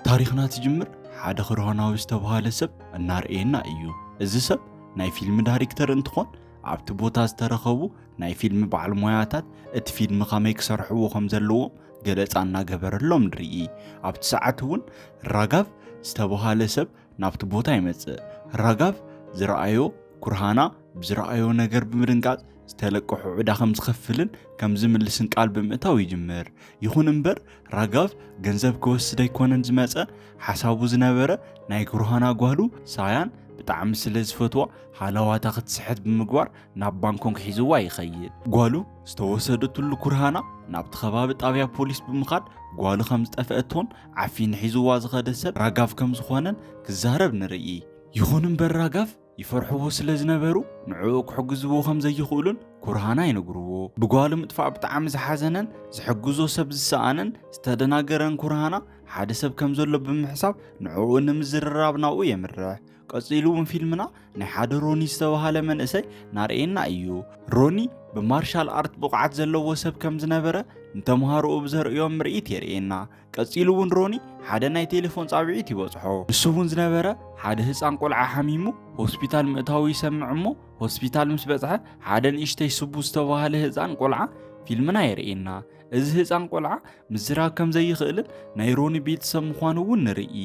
ታሪኽና ትጅምር ሓደ ክርሆናዊ ዝተባህለ ሰብ እናርኤና እዩ። እዚ ሰብ ናይ ፊልም ዳይሬክተር እንትኾን ኣብቲ ቦታ ዝተረኸቡ ናይ ፊልም በዓል ሞያታት እቲ ፊልም ከመይ ክሰርሕዎ ከም ዘለዎም ገለጻ እናገበረሎም ንርኢ። ኣብቲ ሰዓት እውን ራጋቭ ዝተባህለ ሰብ ናብቲ ቦታ ይመጽእ። ራጋቭ ዝረኣዮ ኩርሃና ብዝረኣዮ ነገር ብምድንጋጽ ዝተለቀሑ ዕዳ ከም ዝኸፍልን ከም ዝምልስን ቃል ብምእታው ይጅምር። ይኹን እምበር ራጋቭ ገንዘብ ክወስድ ኣይኮነን ዝመጸ። ሓሳቡ ዝነበረ ናይ ኩርሃና ጓሉ ሳያን ብጣዕሚ ስለ ዝፈትዋ ሃለዋታ ክትስሕት ብምግባር ናብ ባንኮክ ሒዝዋ ይኸይድ። ጓሉ ዝተወሰደትሉ ኩርሃና ናብቲ ከባቢ ጣብያ ፖሊስ ብምኻድ ጓሉ ከም ዝጠፍአቶን ዓፊኑ ሒዝዋ ዝኸደ ሰብ ራጋቭ ከም ዝኾነን ክዛረብ ንርኢ። ይኹን እምበር ራጋቭ ይፈርሕዎ ስለ ዝነበሩ ንዕኡ ክሕግዝዎ ከም ዘይኽእሉን ኩርሃና ይነግርዎ። ብጓሉ ምጥፋእ ብጣዕሚ ዝሓዘነን ዝሕግዞ ሰብ ዝሰኣነን ዝተደናገረን ኩርሃና ሓደ ሰብ ከም ዘሎ ብምሕሳብ ንዕኡ ንምዝርራብ ናብኡ የምርሕ። ቀጺሉ እውን ፊልምና ናይ ሓደ ሮኒ ዝተባህለ መንእሰይ ናርእየና እዩ። ሮኒ ብማርሻል ኣርት ብቕዓት ዘለዎ ሰብ ከም ዝነበረ ንተምሃሮኡ ብዘርእዮም ምርኢት የርእየና። ቀጺሉ እውን ሮኒ ሓደ ናይ ቴሌፎን ጻብዒት ይበጽሖ። ንሱ እውን ዝነበረ ሓደ ህጻን ቆልዓ ሓሚሙ ሆስፒታል ምእታዉ ይሰምዕ እሞ ሆስፒታል ምስ በጽሐ ሓደ ንእሽተይ ስቡ ዝተባህለ ህጻን ቆልዓ ፊልምና የርእየና። እዚ ህጻን ቆልዓ ምዝራብ ከም ዘይኽእልን ናይ ሮኒ ቤተሰብ ምዃኑ እውን ንርኢ።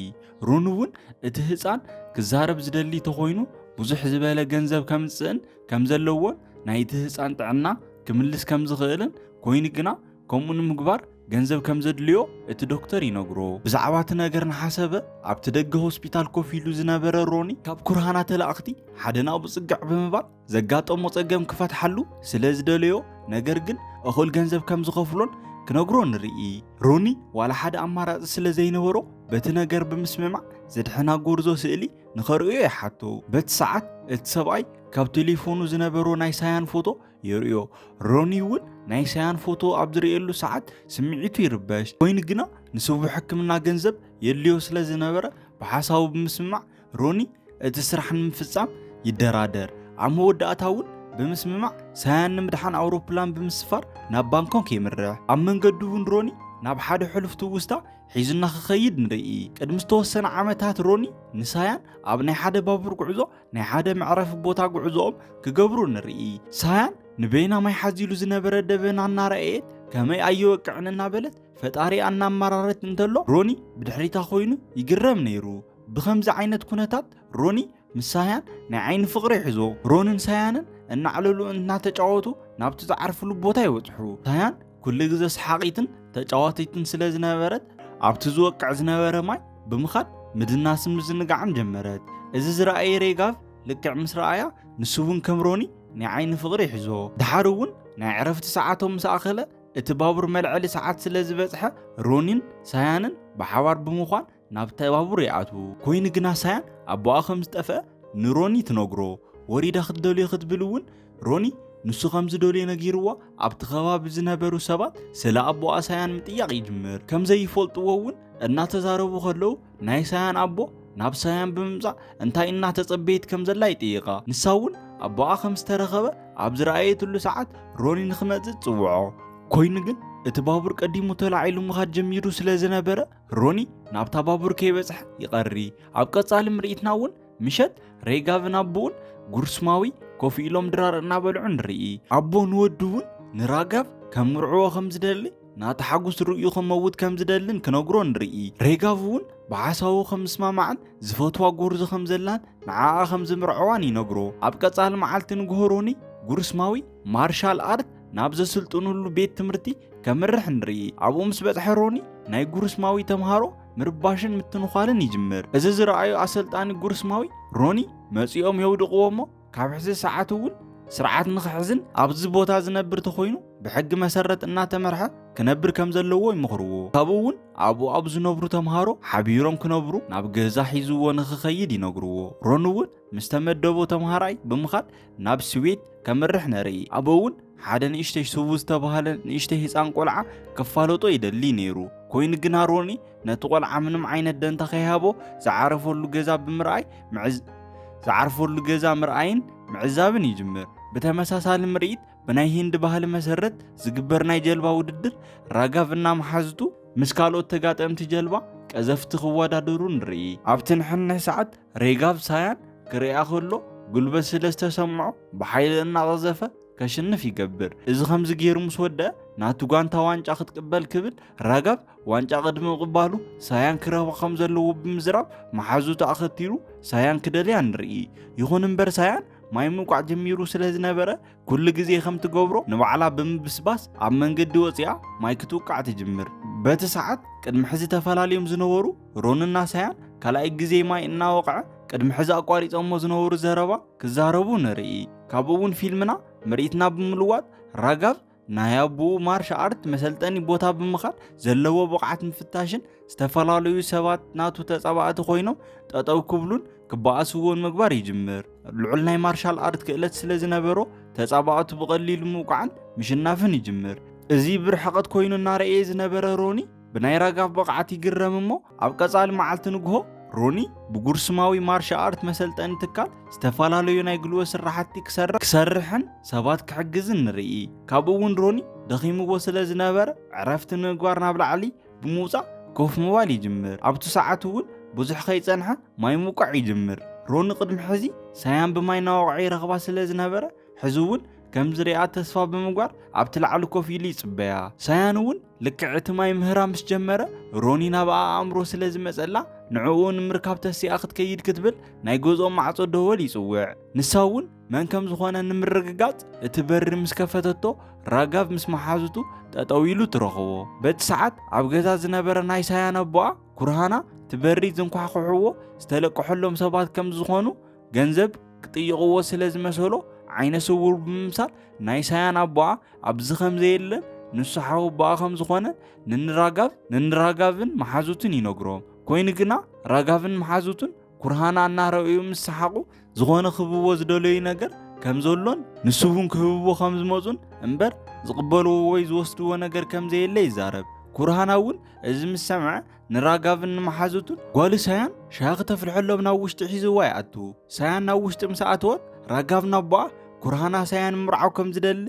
ሮኒ እውን እቲ ህጻን ክዛረብ ዝደሊ ተኾይኑ ብዙሕ ዝበለ ገንዘብ ከምጽእን ከም ዘለዎን ናይቲ ህጻን ጥዕና ክምልስ ከም ዝኽእልን ኮይኑ ግና ከምኡ ንምግባር ገንዘብ ከም ዘድልዮ እቲ ዶክተር ይነግሮ። ብዛዕባ እቲ ነገር እናሓሰበ ኣብቲ ደገ ሆስፒታል ኮፍ ኢሉ ዝነበረ ሮኒ ካብ ኩርሃና ተላእኽቲ ሓደ ናብኡ ጽግዕ ብምባል ዘጋጠሞ ጸገም ክፈትሓሉ ስለ ዝደለዮ ነገር ግን እኹል ገንዘብ ከም ዝኸፍሎን ክነግሮ ንርኢ። ሮኒ ዋላ ሓደ ኣማራጺ ስለ ዘይነበሮ በቲ ነገር ብምስምማዕ ዘድሕና ጎርዞ ስእሊ ንኸርእዮ ይሓቶ። በቲ ሰዓት እቲ ሰብኣይ ካብ ቴሌፎኑ ዝነበሮ ናይ ሳያን ፎቶ የርእዮ። ሮኒ እውን ናይ ሳያን ፎቶ ኣብ ዝርእየሉ ሰዓት ስምዒቱ ይርበሽ። ኮይኑ ግና ንስቡ ሕክምና ገንዘብ የድልዮ ስለ ዝነበረ ብሓሳቡ ብምስምማዕ ሮኒ እቲ ስራሕ ንምፍጻም ይደራደር። ኣብ መወዳእታ እውን ብምስምማዕ ሳያን ንምድሓን ኣውሮፕላን ብምስፋር ናብ ባንኮክ የምርሕ። ኣብ መንገዱ እውን ሮኒ ናብ ሓደ ሕሉፍ ትውስታ ሒዙና ክኸይድ ንርኢ። ቅድሚ ዝተወሰነ ዓመታት ሮኒ ንሳያን ኣብ ናይ ሓደ ባቡር ጉዕዞ ናይ ሓደ መዕረፊ ቦታ ጉዕዞኦም ክገብሩ ንርኢ። ሳያን ንበይና ማይ ሓዚሉ ዝነበረ ደበና እናረኣየት ከመይ ኣይወቅዕን እናበለት ፈጣሪ ኣናመራረት እንተሎ ሮኒ ብድሕሪታ ኮይኑ ይግረም ነይሩ። ብኸምዚ ዓይነት ኩነታት ሮኒ ምስ ሳያን ናይ ዓይኒ ፍቕሪ ይሕዞ። ሮንን ሳያንን እናዕለሉ እናተጫወቱ ናብቲ ዝዓርፍሉ ቦታ ይበጽሑ። ሳያን ኩሉ ግዜ ሰሓቒትን ተጫዋቲትን ስለ ዝነበረት ኣብቲ ዝወቅዕ ዝነበረ ማይ ብምኻድ ምድናስን ምዝንጋዕን ጀመረት። እዚ ዝረኣየ ሬጋቭ ልክዕ ምስ ረኣያ ንሱ እውን ከም ሮኒ ናይ ዓይኒ ፍቕሪ ይሕዞ። ድሓር እውን ናይ ዕረፍቲ ሰዓቶም ምስ ኣኸለ እቲ ባቡር መልዐሊ ሰዓት ስለ ዝበጽሐ ሮኒን ሳያንን ብሓባር ብምዃን ናብታ ባቡር ይኣትዉ። ኮይኑ ግና ሳያን ኣቦኣ ከም ዝጠፍአ ንሮኒ ትነግሮ። ወሪዳ ክትደልዮ ክትብል እውን ሮኒ ንሱ ከም ዝደልዮ ነጊርዋ ኣብቲ ከባቢ ዝነበሩ ሰባት ስለ ኣቦኣ ሳያን ምጥያቕ ይጅምር። ከም ዘይፈልጥዎ እውን እናተዛረቡ ከለዉ ናይ ሳያን ኣቦ ናብ ሳያን ብምምጻእ እንታይ እናተጸበየት ከም ዘላ ይጥይቓ። ንሳ እውን ኣቦኣ ከም ዝተረኸበ ኣብ ዝረኣየትሉ ሰዓት ሮኒ ንኽመጽእ ትጽውዖ። ኮይኑ ግን እቲ ባቡር ቀዲሙ ተላዒሉ ምኻድ ጀሚሩ ስለ ዝነበረ ሮኒ ናብታ ባቡር ከይበጽሐ ይቐሪ። ኣብ ቀጻሊ ምርኢትና እውን ምሸት ሬጋቭን ኣቦኡን ጉርስማዊ ኮፍ ኢሎም ድራር እናበልዑ ንርኢ። ኣቦ ንወዱ እውን ንራጋቭ ከም ምርዕዎ ከም ዝደሊ ናቲ ሓጉስ ርእዩ ክመውት ከም ዝደልን ክነግሮ ንርኢ። ሬጋቭ እውን ብሓሳቡ ከም ዝስማማዕን ዝፈትዋ ጎርዞ ከም ዘላን ንዓኣ ከም ዝምርዕዋን ይነግሮ። ኣብ ቀጻሊ መዓልቲ ንግሆ ሮኒ ጉርስማዊ ማርሻል ኣርት ናብ ዘስልጥኑሉ ቤት ትምህርቲ ከምርሕ ንርኢ። ኣብኡ ምስ በጽሐ ሮኒ ናይ ጉርስማዊ ተምሃሮ ምርባሽን ምትንዃልን ይጅምር። እዚ ዝረኣዩ ኣሰልጣኒ ጉርስማዊ ሮኒ መጺኦም የውድቕዎ እሞ ካብ ሕዚ ሰዓት እውን ስርዓት ንኽሕዝን ኣብዚ ቦታ ዝነብር ተኾይኑ ብሕጊ መሰረት እናተመርሐ ክነብር ከም ዘለዎ ይምኽርዎ። ካብኡ እውን ኣብኡ ኣብ ዝነብሩ ተምሃሮ ሓቢሮም ክነብሩ ናብ ገዛ ሒዝዎ ንኽኸይድ ይነግርዎ። ሮኒ እውን ምስ ተመደቦ ተምሃራይ ብምኻድ ናብ ስዊት ከምርሕ ነርኢ። ኣብኡ እውን ሓደ ንእሽተይ ስቡ ዝተባህለ ንእሽተይ ህፃን ቆልዓ ክፋለጦ ይደሊ ነይሩ። ኮይኑ ግና ሮኒ ነቲ ቆልዓ ምንም ዓይነት ደንታ ከይሃቦ ዝዓረፈሉ ገዛ ብምርኣይ ምዕዝ- ዝዓርፈሉ ገዛ ምርኣይን ምዕዛብን ይጅምር። ብተመሳሳሊ ምርኢት ብናይ ሂንዲ ባህሊ መሰረት ዝግበር ናይ ጀልባ ውድድር ራጋቭ እና መሓዝቱ ምስ ካልኦት ተጋጠምቲ ጀልባ ቀዘፍቲ ክወዳደሩ ንርኢ። ኣብቲ ንሕንሕ ሰዓት ሬጋብ ሳያን ክርእያ ከሎ፣ ጉልበት ስለ ዝተሰምዖ ብሓይሊ እናቐዘፈ ከሽንፍ ይገብር። እዚ ከምዚ ገይሩ ምስ ወደአ፣ ናቱ ጋንታ ዋንጫ ክትቅበል ክብል፣ ራጋብ ዋንጫ ቅድሚ ምቕባሉ ሳያን ክረኽባ ከም ዘለዎ ብምዝራብ፣ መሓዙቱ ኣኸቲሉ ሳያን ክደልያ ንርኢ። ይኹን እምበር ሳያን ማይ ምውቃዕ ጀሚሩ ስለ ዝነበረ፣ ኩሉ ግዜ ከም ትገብሮ ንባዕላ ብምብስባስ ኣብ መንገዲ ወፂኣ ማይ ክትውቃዕ ትጅምር። በቲ ሰዓት ቅድሚ ሕዚ ተፈላለዮም ዝነበሩ ሮንና ሳያን ካልኣይ ግዜ ማይ እናወቕዐ ቅድሚ ሕዚ ኣቋሪጾሞ ዝነበሩ ዘረባ ክዛረቡ ንርኢ። ካብኡ እውን ፊልምና ምርኢትና ብምልዋጥ ራጋብ ናይ ኣቦኡ ማርሻ ኣርት መሰልጠኒ ቦታ ብምኻድ ዘለዎ ብቕዓት ምፍታሽን ዝተፈላለዩ ሰባት ናቱ ተጻባእቲ ኮይኖም ጠጠው ክብሉን ክበኣስዎን ምግባር ይጅምር። ልዑል ናይ ማርሻል ኣርት ክእለት ስለ ዝነበሮ ተጻባእቱ ብቐሊሉ ምውቃዕን ምሽናፍን ይጅምር። እዚ ብርሕቐት ኮይኑ እናረእየ ዝነበረ ሮኒ ብናይ ራጋብ ብቕዓት ይግረም እሞ ኣብ ቀጻሊ መዓልቲ ንግሆ ሮኒ ብጉርስማዊ ማርሻ ኣርት መሰልጠኒ ትካል ዝተፈላለዩ ናይ ጉልበት ስራሕቲ ክሰርሕ ክሰርሕን ሰባት ክሕግዝን ንርኢ። ካብኡ እውን ሮኒ ደኺምዎ ስለ ዝነበረ ዕረፍቲ ንምግባር ናብ ላዕሊ ብምውጻእ ኮፍ ምባል ይጅምር። ኣብቲ ሰዓት እውን ብዙሕ ከይጸንሐ ማይ ምውቃዕ ይጅምር። ሮኒ ቅድሚ ሕዚ ሳያን ብማይ እናወቕዐ ይረኽባ ስለ ዝነበረ ሕዚ እውን ከም ዝሪኣ ተስፋ ብምግባር ኣብቲ ላዕሊ ኮፍ ኢሉ ይጽበያ። ሳያን እውን ልክዕ እቲ ማይ ምህራ ምስ ጀመረ ሮኒ ናብኣ ኣእምሮ ስለ ዝመጸላ ንዕኡ ንምርካብ ተሲኣ ክትከይድ ክትብል ናይ ገዝኦም ማዕጾ ደወል ይጽውዕ። ንሳ እውን መን ከም ዝኾነ ንምርግጋጽ እቲ በሪ ምስ ከፈተቶ ራጋብ ምስ መሓዙቱ ጠጠው ኢሉ ትረኽቦ። በቲ ሰዓት ኣብ ገዛ ዝነበረ ናይ ሳያን ኣቦኣ ኩርሃና እቲ በሪ ዝንኳሕኩሕዎ ዝተለቀሐሎም ሰባት ከም ዝኾኑ ገንዘብ ክጥይቕዎ ስለ ዝመሰሎ ዓይነ ስውር ብምምሳል ናይ ሳያን ኣቦኣ ኣብዚ ከም ዘየለን ንሱ ሓው ኣቦኣ ከም ዝኾነን ንንራጋብ ንንራጋብን መሓዙትን ይነግሮም። ኮይኑ ግና ራጋብን መሓዙቱን ኩርሃና እናረኣዩ ምስ ሰሓቑ ዝኾነ ክህብዎ ዝደለዩ ነገር ከም ዘሎን ንሱ እውን ክህብዎ ከም ዝመፁን እምበር ዝቕበልዎ ወይ ዝወስድዎ ነገር ከም ዘየለ ይዛረብ። ኩርሃና እውን እዚ ምስ ሰምዐ ንራጋብን ንመሓዙቱን ጓሉ ሳያን ሻሂ ክተፍልሐሎም ናብ ውሽጢ ሒዝዋ ይኣቱ። ሳያን ናብ ውሽጢ ምስ ኣተወት ራጋብ ናቦኣ ኩርሃና ሳያን ምርዓው ከም ዝደሊ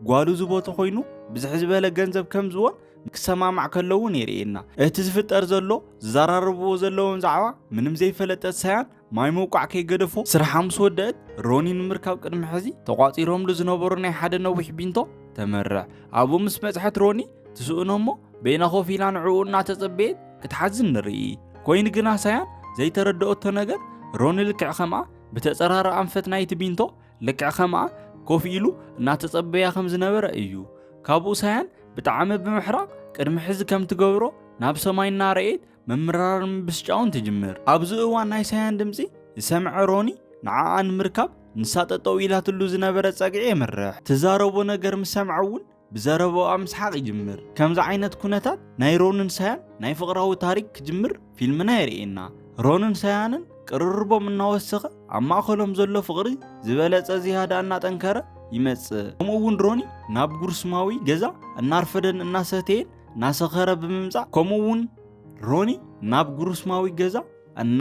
ጓሉ ዝቦተ ኮይኑ ብዝሕ ዝበለ ገንዘብ ከም ዝወን ክሰማማዕ ከለውን የርእየና። እቲ ዝፍጠር ዘሎ ዝዘራረብዎ ዘለውን ዛዕባ ምንም ዘይፈለጠት ሳያን ማይ ምውቃዕ ከይገደፎ ስርሓ ምስ ወደአት ሮኒ ንምርካብ ቅድሚ ሕዚ ተቋፂሮምሉ ዝነበሩ ናይ ሓደ ነዊሕ ቢንቶ ተመርሕ። ኣብኡ ምስ በፅሐት ሮኒ ትስእኖ እሞ በይና ኮፍ ኢላ ንዕኡ እናተፀበየት ክትሓዝን ንርኢ። ኮይኑ ግና ሳያን ዘይተረደኦቶ ነገር ሮኒ ልክዕ ከምኣ ብተፀራረ ኣንፈት ናይቲ ቢንቶ ልክዕ ከምኣ ኮፍ ኢሉ እናተጸበያ ከም ዝነበረ እዩ። ካብኡ ሳያን ብጣዕሚ ብምሕራቕ ቅድሚ ሕዚ ከም ትገብሮ ናብ ሰማይ እናረኣየት ምምራርን ምብስጫውን ትጅምር። ኣብዚ እዋን ናይ ሳያን ድምጺ ዝሰምዐ ሮኒ ንዓኣ ንምርካብ ንሳ ጠጠው ኢላትሉ ዝነበረ ጸግዒ የምርሕ። ትዛረቦ ነገር ምስ ሰምዐ እውን ብዘረባኣ ምስሓቕ ይጅምር። ከምዚ ዓይነት ኩነታት ናይ ሮንን ሳያን ናይ ፍቕራዊ ታሪክ ክጅምር ፊልምና የርእየና። ሮንን ሳያንን ቅርርቦም እናወሰኸ ኣብ ማእኸሎም ዘሎ ፍቕሪ ዝበለጸ ዝያዳ እናጠንከረ ይመጽእ። ከምኡ እውን ሮኒ ናብ ጉርስማዊ ገዛ እናርፈደን እናሰተየን እናሰኸረ ብምምጻእ ከምኡ እውን ሮኒ ናብ ጉርስማዊ ገዛ እና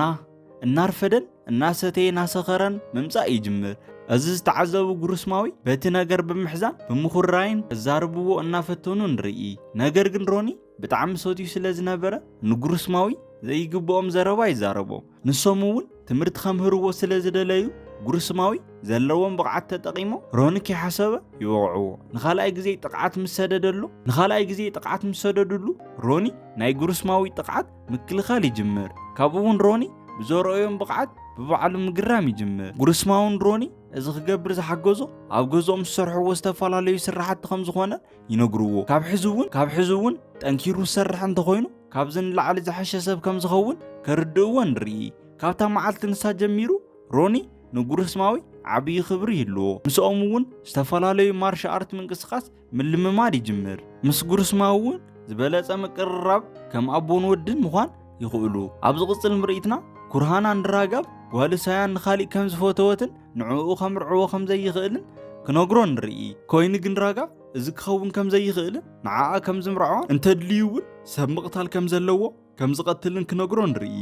እናርፈደን እናሰተየ እናሰኸረን ምምጻእ ይጅምር። እዚ ዝተዓዘቡ ጉርስማዊ በቲ ነገር ብምሕዛን ብምኹራይን ክዛርብዎ እናፈተኑ ንርኢ። ነገር ግን ሮኒ ብጣዕሚ ሰትዩ ስለ ዝነበረ ንጉርስማዊ ዘይግብኦም ዘረባ ይዛረቦም። ንሶም እውን ትምህርቲ ከምህርዎ ስለ ዝደለዩ ጉርስማዊ ዘለዎም ብቕዓት ተጠቒሞም ሮኒ ከይሓሰበ ይወቕዕዎ። ንኻልኣይ ግዜ ጥቕዓት ምስ ሰደደሉ ንኻልኣይ ግዜ ጥቕዓት ምስ ሰደዱሉ ሮኒ ናይ ጉርስማዊ ጥቕዓት ምክልኻል ይጅምር። ካብኡ እውን ሮኒ ብዘርኣዮም ብቕዓት ብባዕሉ ምግራም ይጅምር። ጉርስማውን ሮኒ እዚ ክገብር ዝሓገዞ ኣብ ገዝኦም ዝሰርሕዎ ዝተፈላለዩ ስራሕቲ ከም ዝኾነ ይነግርዎ። ካብ ሕዚ እውን ካብ ሕዚ እውን ጠንኪሩ ዝሰርሕ እንተኾይኑ ካብዚ ንላዕሊ ዝሐሸ ሰብ ከም ዝኸውን ከርድእዎ ንርኢ። ካብታ መዓልቲ ንሳ ጀሚሩ ሮኒ ንጉርስማዊ ዓብዪ ክብሪ ይህልዎ። ምስኦም እውን ዝተፈላለዩ ማርሻ ኣርት ምንቅስቃስ ምልምማድ ይጅምር። ምስ ጉርስማዊ እውን ዝበለጸ ምቅርራብ ከም ኣቦን ወድን ምዃን ይኽእሉ። ኣብ ዝቕጽል ምርኢትና ኩርሃና ንራጋብ ጓሉ ሳያን ንኻሊእ ከም ዝፈተወትን ንዕኡ ከምርዕዎ ከም ዘይኽእልን ክነግሮ ንርኢ። ኮይኑ ግን ራጋብ እዚ ክኸውን ከም ዘይኽእልን ንዓኣ ከም ዝምርዓዋን እንተድልዩ እውን ሰብ ምቕታል ከም ዘለዎ ከም ዝቐትልን ክነግሮ ንርኢ።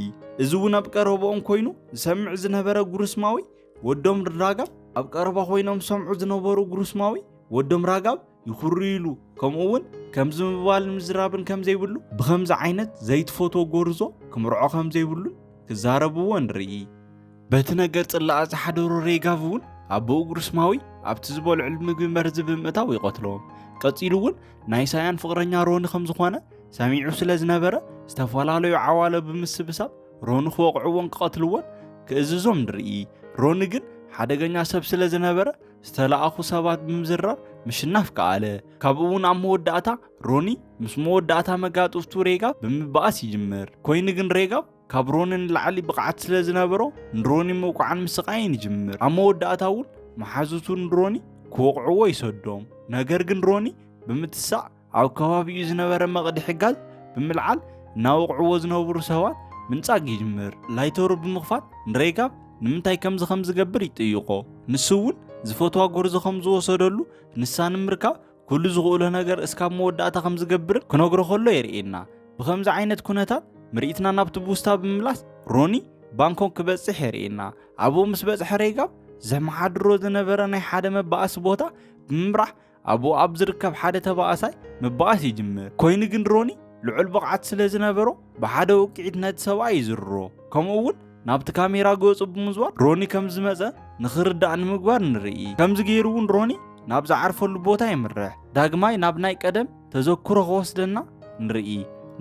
እዚ እውን ኣብ ቀረባኦም ኮይኑ ዝሰምዕ ዝነበረ ጉርስማዊ ወዶም ራጋብ ኣብ ቀረባ ኮይኖም ዝሰምዑ ዝነበሩ ጉርስማዊ ወዶም ራጋብ ይኹሪ ኢሉ፣ ከምኡ እውን ከምዚ ምባል ምዝራብን ከም ዘይብሉ፣ ብኸምዚ ዓይነት ዘይትፈትዎ ጎርዞ ክምርዖ ከም ዘይብሉን ክዛረብዎ ንርኢ። በቲ ነገር ጽላኣ ዝሓደሮ ሬጋቭ እውን ኣቦኡ ግሩስማዊ ኣብቲ ዝበልዕሉ ምግቢ መርዚ ብምእታው ይቐትሎም። ቀጺሉ እውን ናይ ሳያን ፍቕረኛ ሮኒ ከም ዝኾነ ሰሚዑ ስለ ዝነበረ፣ ዝተፈላለዩ ዓዋሎ ብምስብሳብ ሮኒ ክወቕዕዎን ክቐትልዎን ክእዝዞም ንርኢ። ሮኒ ግን ሓደገኛ ሰብ ስለ ዝነበረ፣ ዝተለኣኹ ሰባት ብምዝራብ ምሽናፍ ከኣለ። ካብኡ እውን ኣብ መወዳእታ ሮኒ ምስ መወዳእታ መጋጥፍቱ ሬጋቭ ብምባኣስ ይጅምር። ኮይኑ ግን ሬጋቭ ካብ ሮኒ ንላዕሊ ብቕዓት ስለ ዝነበሮ፣ ንሮኒ ምውቃዕን ምስቓይን ይጅምር። ኣብ መወዳእታ እውን መሓዙቱ ንሮኒ ክወቕዕዎ ይሰዶም። ነገር ግን ሮኒ ብምትሳእ ኣብ ከባቢኡ ዝነበረ መቕድሒ ጋዝ ብምልዓል እናወቕዕዎ ዝነበሩ ሰባት ምንጻግ ይጅምር። ላይተሩ ብምኽፋት ንሬጋቭ ንምንታይ ከምዚ ከም ዝገብር ይጥይቖ። ንሱ እውን ዝፈትዋ ጎርዞ ከም ዝወሰደሉ ንሳ ንምርካብ ኩሉ ዝኽእሎ ነገር እስካብ መወዳእታ ከም ዝገብር ክነግሮ ከሎ የርእየና። ብኸምዚ ዓይነት ኩነታት ምርኢትና ናብቲ ቡስታ ብምምላስ ሮኒ ባንኮክ ክበጽሕ የርእየና። ኣብኡ ምስ በጽሐ ሬጋቭ ዘመሓድሮ ዝነበረ ናይ ሓደ መባኣሲ ቦታ ብምምራሕ ኣብኡ ኣብ ዝርከብ ሓደ ተባኣሳይ ምባኣስ ይጅምር። ኮይኑ ግን ሮኒ ልዑል ብቕዓት ስለ ዝነበሮ ብሓደ ውቅዒት ነቲ ሰብኣይ ይዝርሮ። ከምኡ እውን ናብቲ ካሜራ ገጹ ብምዝዋር ሮኒ ከም ዝመጸ ንኽርዳእ ንምግባር ንርኢ። ከምዚ ገይሩ እውን ሮኒ ናብ ዝዓርፈሉ ቦታ የምርሕ። ዳግማይ ናብ ናይ ቀደም ተዘክሮ ክወስደና ንርኢ።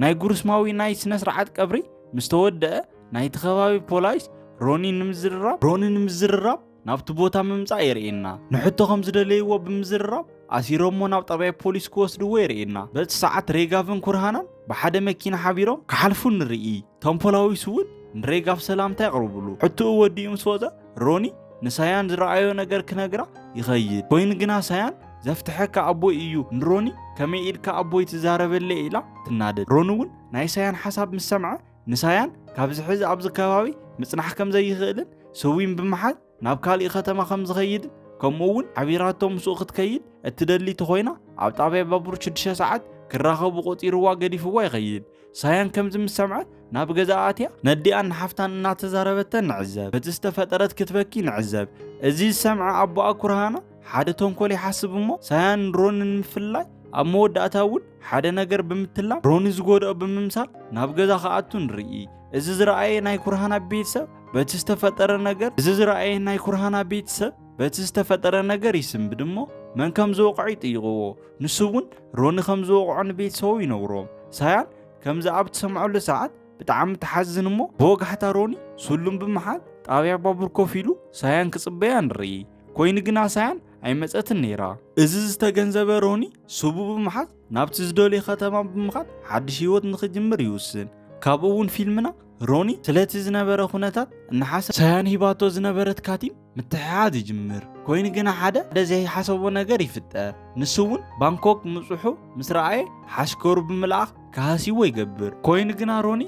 ናይ ጉርስማዊ ናይ ስነ ስርዓት ቀብሪ ምስ ተወደአ ናይቲ ከባቢ ፖላይስ ሮኒ ንምዝርራብ ሮኒ ንምዝርራብ ናብቲ ቦታ ምምጻእ የርእየና። ንሕቶ ከም ዝደለይዎ ብምዝርራብ ኣሲሮሞ ናብ ጣብያ ፖሊስ ክወስድዎ የርእየና። በቲ ሰዓት ሬጋቭን ኩርሃናን ብሓደ መኪና ሓቢሮም ክሓልፉ ንርኢ። ቶም ፖላዊስ እውን ንሬጋቭ ሰላምታ የቕርብሉ። ሕቶኡ ወዲኡ ምስ ወጸ ሮኒ ንሳያን ዝረኣዮ ነገር ክነግራ ይኸይድ። ኮይኑ ግና ሳያን ዘፍትሐካ ኣቦይ እዩ፣ ንሮኒ ከመይ ኢልካ ኣቦይ ትዛረበለይ ኢላ ትናደድ። ሮኒ እውን ናይ ሳያን ሓሳብ ምስ ሰምዐ ንሳያን ካብዚ ሕዚ ኣብዚ ከባቢ ምጽናሕ ከም ዘይኽእልን ስዊን ብምሓዝ ናብ ካሊእ ከተማ ከም ዝኸይድን ከምኡ እውን ሓቢራቶ ምስኡ ክትከይድ እትደሊ ተኾይና ኣብ ጣብያ ባቡር ሽዱሽተ ሰዓት ክራኸቡ ቆጺርዋ ገዲፍዋ ይኸይድ። ሳያን ከምዚ ምስ ሰምዐት ናብ ገዛ ኣትያ ነዲኣን ንሓፍታን እናተዛረበተን ንዕዘብ። በቲ ዝተፈጠረት ክትበኪ ንዕዘብ። እዚ ዝሰምዐ ኣቦኣ ኩርሃና ሓደ ተንኮል ይሓስብ እሞ ሳያን ሮኒ ንምፍላይ ኣብ መወዳእታ እውን ሓደ ነገር ብምትላም ሮኒ ዝጎድኦ ብምምሳል ናብ ገዛ ክኣቱ ንርኢ። እዚ ዝረኣየ ናይ ኩርሃና ቤተሰብ በቲ ዝተፈጠረ ነገር እዚ ዝረኣየ ናይ ኩርሃና ቤተሰብ በቲ ዝተፈጠረ ነገር ይስንብድ እሞ መን ከም ዝወቕዖ ይጥይቕዎ። ንሱ እውን ሮኒ ከም ዝወቕዖ ንቤተሰቡ ይነግሮም። ሳያን ከምዚ ኣብ ትሰምዐሉ ሰዓት ብጣዕሚ ትሓዝን እሞ ብወጋሕታ ሮኒ ስሉም ብምሓዝ ጣብያ ባቡር ኮፍ ኢሉ ሳያን ክጽበያ ንርኢ። ኮይኑ ግና ሳያን ኣይመጸትን ነይራ። እዚ ዝተገንዘበ ሮኒ ስቡ ብምሓዝ ናብቲ ዝደልዮ ከተማ ብምኻድ ሓድሽ ህይወት ንኽጅምር ይውስን። ካብኡ እውን ፊልምና ሮኒ ስለቲ ዝነበረ ኩነታት እናሓሰ ሳያን ሂባቶ ዝነበረት ካቲም ምትሕሓዝ ይጅምር። ኮይኑ ግና ሓደ ሓደ ዘይሓሰቦ ነገር ይፍጠር። ንሱ እውን ባንኮክ ምብጽሑ ምስ ረኣየ ሓሽከሩ ብምልኣኽ ክሃስይዎ ይገብር። ኮይኑ ግና ሮኒ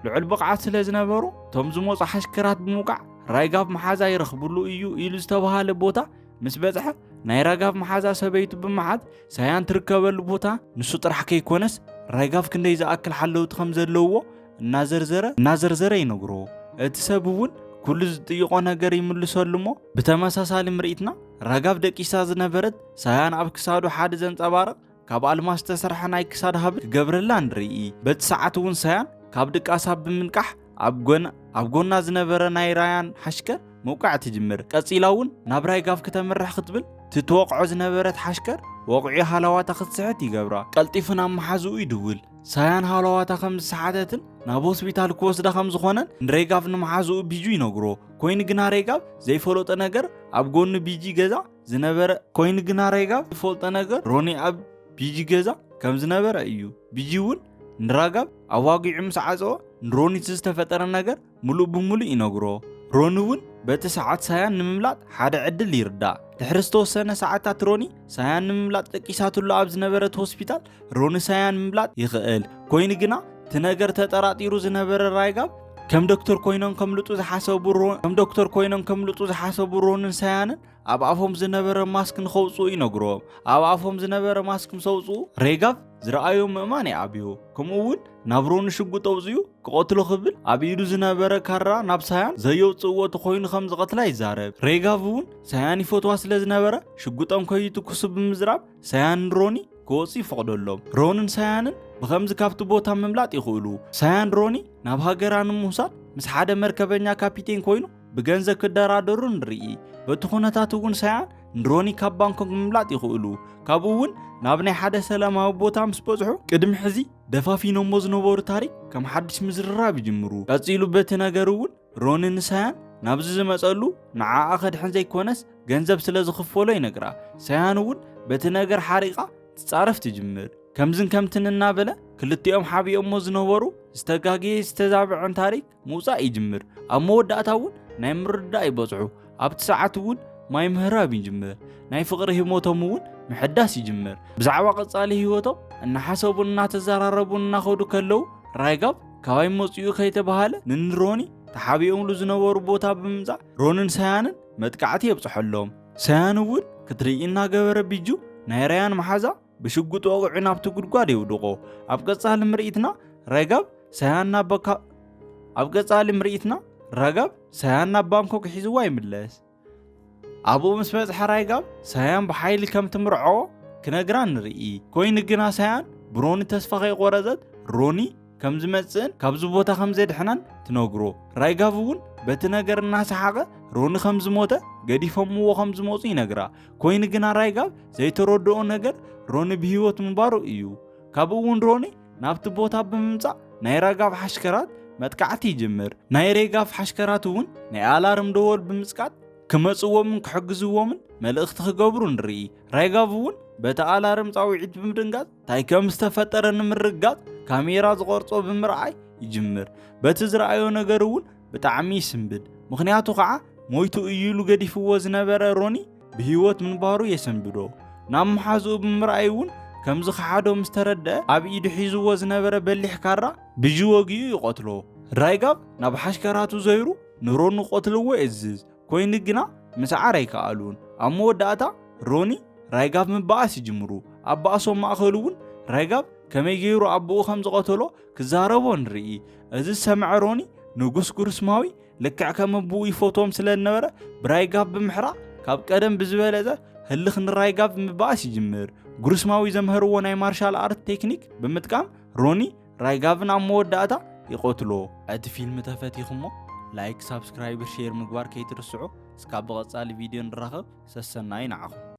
ልዑል ብቕዓት ስለ ዝነበሮ ቶም ዝመፁ ሓሽከራት ብምውቃዕ ራይጋፍ መሓዛ ይረኽብሉ እዩ ኢሉ ዝተባሃለ ቦታ ምስ በጽሐ ናይ ራጋፍ መሓዛ ሰበይቱ ብምሓዝ ሳያን ትርከበሉ ቦታ ንሱ ጥራሕ ከይኮነስ ራይጋፍ ክንደይ ዝኣክል ሓለውቲ ከም ዘለውዎ እናዘርዘረ እናዘርዘረ ይነግሮ። እቲ ሰብ እውን ኩሉ ዝጥይቆ ነገር ይምልሰሉ እሞ ብተመሳሳሊ ምርኢትና ራጋፍ ደቂሳ ዝነበረት ሳያን ኣብ ክሳዱ ሓደ ዘንጸባርቕ ካብ ኣልማስ ዝተሰርሐ ናይ ክሳድ ሃብል ክገብረላ ንርኢ። በቲ ሰዓት እውን ሳያን ካብ ድቃሳ ብምንቃሕ ኣብ ጎን ኣብ ጎና ዝነበረ ናይ ራያን ሓሽከር ምውቃዕ ትጅምር። ቀጺላ እውን ናብ ራይጋፍ ክተምርሕ ክትብል ትትወቕዖ ዝነበረት ሓሽከር ወቕዒ ሃለዋታ ክትስሕት ይገብራ። ቀልጢፉ ናብ መሓዝኡ ይድውል። ሳያን ሃለዋታ ከም ዝሰሓተትን ናብ ሆስፒታል ክወስዳ ከም ዝኾነን ንሬጋፍ ንመሓዝኡ ቢጁ ይነግሮ። ኮይኑ ግና ሬጋፍ ዘይፈለጦ ነገር ኣብ ጎኒ ቢጂ ገዛ ዝነበረ ኮይኑ ግና ሬጋፍ ዝፈልጦ ነገር ሮኒ ኣብ ቢጂ ገዛ ከም ዝነበረ እዩ። ቢጂ እውን ንራጋብ ኣዋጊዑ ምስ ዓጸወ ንሮኒ ዝተፈጠረ ነገር ምሉእ ብምሉእ ይነግሮ። ሮኒ እውን በቲ ሰዓት ሳያን ንምምላጥ ሓደ ዕድል ይርዳእ። ድሕሪ ዝተወሰነ ሰዓታት ሮኒ ሳያን ንምምላጥ ደቂሳትሉ ኣብ ዝነበረት ሆስፒታል ሮኒ ሳያን ምምላጥ ይኽእል። ኮይኑ ግና እቲ ነገር ተጠራጢሩ ዝነበረ ራይጋብ ከም ዶክተር ኮይኖም ከምልጡ ዝሓሰቡ ሮ- ከም ዶክተር ኮይኖም ከምልጡ ዝሓሰቡ ሮንን ሳያንን ኣብ ኣፎም ዝነበረ ማስክ ንኸውፅኡ ይነግሮም። ኣብ ኣፎም ዝነበረ ማስክ ምስ ኣውፅኡ ሬጋቭ ዝረኣዮ ምእማን ይኣብዮ። ከምኡ እውን ናብ ሮኒ ሽጉጥ ኣውፅኡ ክቐትሎ ክብል ኣብ ኢዱ ዝነበረ ካራ ናብ ሳያን ዘየውፅእዎ ተኮይኑ ከም ዝቐትላ ይዛረብ። ሬጋቭ እውን ሳያን ይፈትዋ ስለ ዝነበረ ሽጉጦም ከይትኩሱ ብምዝራብ ሳያን ንሮኒ ክወፁ ይፈቕደሎም። ሮንን ሳያንን ብኸምዚ ካብቲ ቦታ ምምላጥ ይኽእሉ። ሳያን ሮኒ ናብ ሃገራ ንምውሳድ ምስ ሓደ መርከበኛ ካፒቴን ኮይኑ ብገንዘብ ክደራደሩ ንርኢ። በቲ ኩነታት እውን ሳያን ንሮኒ ካብ ባንኮክ ምምላጥ ይኽእሉ። ካብኡ እውን ናብ ናይ ሓደ ሰላማዊ ቦታ ምስ በጽሑ ቅድሚ ሕዚ ደፋፊኖሞ ዝነበሩ ታሪክ ከም ሓድሽ ምዝርራብ ይጅምሩ። ቀጺሉ በቲ ነገር እውን ሮኒ ንሳያን ናብዚ ዝመጸሉ ንዓኣ ከድሕን ዘይኮነስ ገንዘብ ስለ ዝኽፈሎ ይነግራ። ሳያን እውን በቲ ነገር ሓሪቓ ትጻረፍ ትጅምር። ከምዝን ከምትን እናበለ ክልቲኦም ሓቢኦሞ ዝነበሩ ዝተጋግየ ዝተዛብዐን ታሪክ ምውጻእ ይጅምር። ኣብ መወዳእታ እውን ናይ ምርዳእ ይበጽሑ። ኣብቲ ሰዓት እውን ማይ ምህራብ ይጅምር። ናይ ፍቕሪ ህሞቶም እውን ምሕዳስ ይጅምር። ብዛዕባ ቀጻሊ ህይወቶም እናሓሰቡን እናተዘራረቡን እናኸዱ ከለዉ ራይጋብ ካባይ መጺኡ ከይተባሃለ ንንሮኒ ተሓቢኦምሉ ዝነበሩ ቦታ ብምምጻእ ሮንን ሳያንን መጥቃዕቲ የብጽሐሎም። ሳያን እውን ክትርኢ እናገበረ ቢጁ ናይ ራያን መሓዛ ብሽጉጥ ወቕዑ ናብቲ ጉድጓድ የውድቖ። ኣብ ቀጻሊ ምርኢትና ራይጋብ ሳያን ናብ በካ- ኣብ ቀጻሊ ምርኢትና ራጋብ ሳያን ናብ ባንኮክ ሒዝዋ ይምለስ። ኣብኡ ምስ በጽሐ ራይጋብ ሳያን ብሓይሊ ከም ትምርዖ ክነግራ ንርኢ። ኮይኑ ግና ሳያን ብሮኒ ተስፋ ከይቆረጸት ሮኒ ከም ዝመጽእን ካብዚ ቦታ ከም ዘድሕናን ትነግሮ። ራይጋብ እውን በቲ ነገር እናሰሓቐ ሮኒ ከም ዝሞተ ገዲፎምዎ ከም ዝመጹ ይነግራ። ኮይኑ ግና ራይጋብ ዘይተረድኦ ነገር ሮኒ ብህይወት ምንባሩ እዩ። ካብኡ እውን ሮኒ ናብቲ ቦታ ብምምጻእ ናይ ራጋብ ሓሽከራት መጥቃዕቲ ይጅምር። ናይ ሬጋፍ ሓሽከራት እውን ናይ ኣላርም ደወል ብምጽቃጥ ክመጽዎምን ክሕግዝዎምን መልእኽቲ ክገብሩ ንርኢ። ራይጋብ እውን በቲ ኣላርም ጻውዒት ብምድንጋጽ እንታይ ከም ዝተፈጠረ ንምርግጋጽ ካሜራ ዝቐርጾ ብምርኣይ ይጅምር። በቲ ዝረኣዮ ነገር እውን ብጣዕሚ ይስንብድ። ምኽንያቱ ከዓ ሞይቱ እዩ ኢሉ ገዲፍዎ ዝነበረ ሮኒ ብህይወት ምንባሩ የሰንብዶ። ናብ መሓዝኡ ብምርኣይ እውን ከም ዝኸሓዶ ምስ ተረድአ ኣብ ኢዱ ሒዝዎ ዝነበረ በሊሕ ካራ ብጂ ወጊኡ ይቐትሎ። ራይጋብ ናብ ሓሽከራቱ ዘይሩ ንሮኒ ክቐትልዎ የእዝዝ። ኮይኑ ግና ምስዓር ኣይከኣሉን። ኣብ መወዳእታ ሮኒ ራይጋብ ምባኣስ ይጅምሩ። ኣብ ባእሶም ማእኸል እውን ራይጋብ ከመይ ገይሩ ኣቦኡ ከም ዝቐተሎ ክዛረቦ ንርኢ። እዚ ዝሰምዐ ሮኒ ንጉስ ጉርስማዊ ልክዕ ከም ኣቦኡ ይፈትዎም ስለ ዝነበረ ብራይጋብ ብምሕራቕ ካብ ቀደም ብዝበለጸ ህልኽ ንራይጋብ ምባኣስ ይጅምር። ጉርስማዊ ዘምሀርዎ ናይ ማርሻል ኣርት ቴክኒክ ብምጥቃም ሮኒ ራይጋብን ኣብ መወዳእታ ይቐትሎ። እቲ ፊልም ተፈቲኹሞ ላይክ፣ ሳብስክራይብ፣ ሼር ምግባር ከይትርስዑ። እስካብ ብቐጻሊ ቪድዮ ንራኸብ። ሰሰናዩ ንዓኹም።